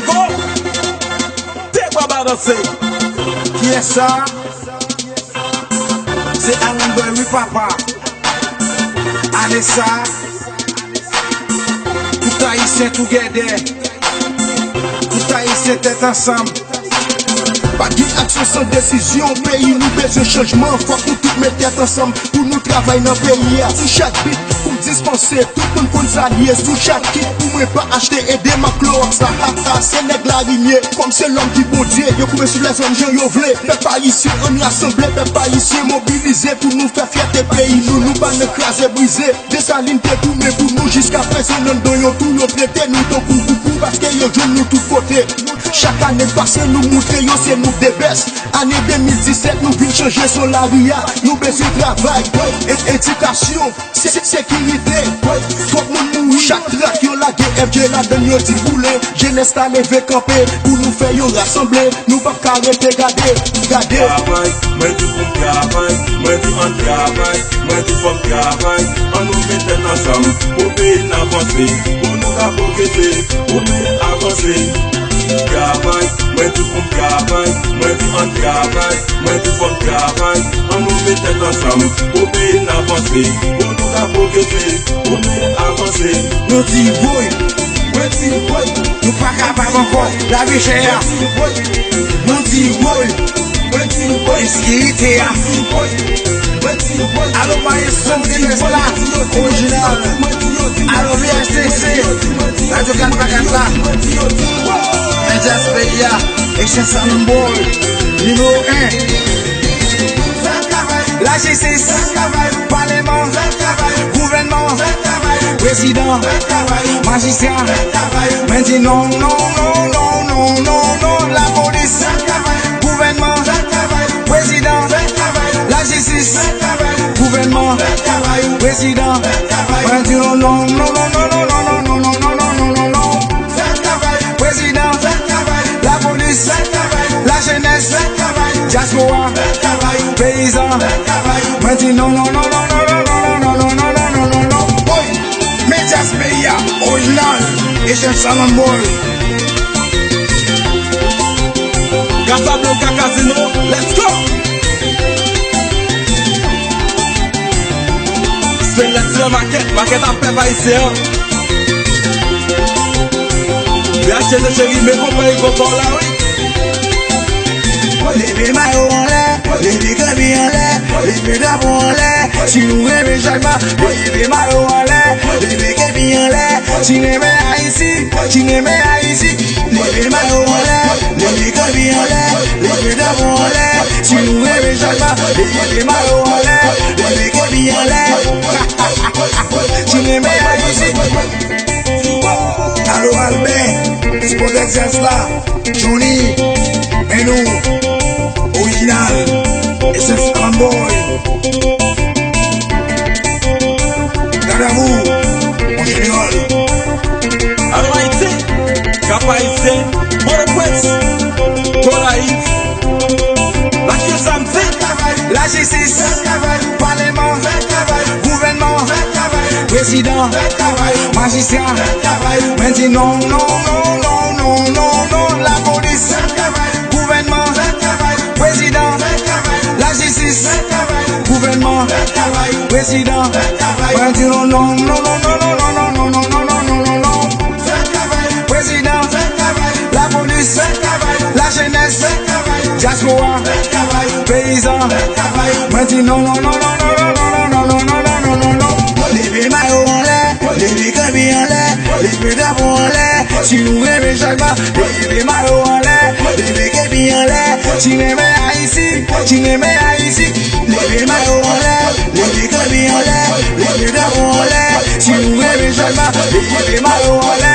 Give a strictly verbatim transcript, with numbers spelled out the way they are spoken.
Bon, de bra balanse. Kiyès sa? Se Allen Boy, wi, papa. Ane sa, tout Ayisyen together. Tout Ayisyen tèt ansanm. Pa gen aksyon san desizyon. Peyi nou bezwen chanjman. Fòk nou tout met tèt ansanm pou nou travay nan peyi a. Sou chak bit pou m dispanse, tout moun konn sa l ye. Sou chak kit pou mwen pa achte, ede m ak klowòks la. Ha, ha, se nèg Larimye, kòm se lòm ki Bondye. Yo koupe sou lèzòm jan yo vle. Pèp ayisyen, ann rasanble. Pèp ayisyen, mobilize pou nou fè fyète peyi nou. Nou pa nan kraze brize. Desalin te goumen pou nou, jiska prezan anndan yo tou yo trete nou tankou poupou, paske yo jwenn nou tout kote. Chak ane k pase nou moutre yo se nou the best. Ane de mil disèt nou vin chanje son lari a. Nou bezwen travay, e- edikasyon, se- se- sekirite. Twòp moun mouri. Chak trak yo lage F J ladann yo di boule. Jenès la leve kanpe pou nou fè yo rasanble. Nou p ap ka rete gade, gade. Travay, mwen di pou n travay, mwen di ann travay, mwen di fò n travay. Ann nou met tèt ansanm pou peyi n avanse, pou nou ka pwogrese, pou nou avanse. Travay, mwen di pou n travay, mwen di ann travay, mwen di fò n travay. Ann nou met tèt ansanm pou peyi n avanse, pou nou ka pwogrese, pou nou avanse. Nou di woy, mwen di woy, nou pa kapab ankò. Lavi chè a. Nou di woy, mwen di woy, ensekirite a. Alo, maestro, Silvestre la, orijinal. Alo, V H T C, Radio Kat pa kat la. Medyas peyi a, Haitian Salon Boy, nimewo en. Lajistis, paleman, gouvènman, prezidan, majistra. Mwen di non, non, non, non, non, non, non. Lapolis, gouvènman, prezidan, lajistis, gouvènman, prezidan. Mwen di non, non, non, non, non. Prezidan, lapolis, lajenès, dyaspora, peyizan. Mwen di non, non, non, non. Woy! Medyas peyi a, orijinal, Haitian Salon Boy. Casablanca Casino, let's go! Se lè se makèt, makèt a pèp ayisyen an. V H T C cheri, men konpayi konpa w la, wi. Leve mayo anlè, leve kanpe anlè, leve drapo anlè, si nou renmen chanjman. Leve mayo anlè, leve kepi anlè, si renmen Ayiti, si renmen Ayiti. Leve mayo anlè, leve kanpe anlè, leve drapo anlè, si nou renmen chanjman. Leve mayo anlè, leve kepi anlè, si renmen Ayiti. Alo Albert, sipòtè Dyaz la, Johnny, men nou, orijinal, Essence Fanboy, Dadavou, Mon Jeneròl. Alo Ayiti, Kap Ayisyen, Pòtoprens, Gonayiv, Lachil Samdi, lajistis, paleman, gouvènman, prezidan, majistra. Mwen di non, non, non. Lapolis, gouvènman, prezidan, lajistis, gouvènman, prezidan. Mwen di non, non, non. Prezidan, lapolis, lajenès, dyaspora, peyizan. Mwen di non, non, non. Leve mayo anlè, leve kanpe anlè, leve drapo anlè, si nou renmen chanjman. Leve mayo anlè, leve kepi anlè, si renmen Ayiti, si renmen Ayiti. Leve mayo anlè, leve kanpe anlè, leve drapo anlè, si nou renmen chanjman. Leve mayo anlè.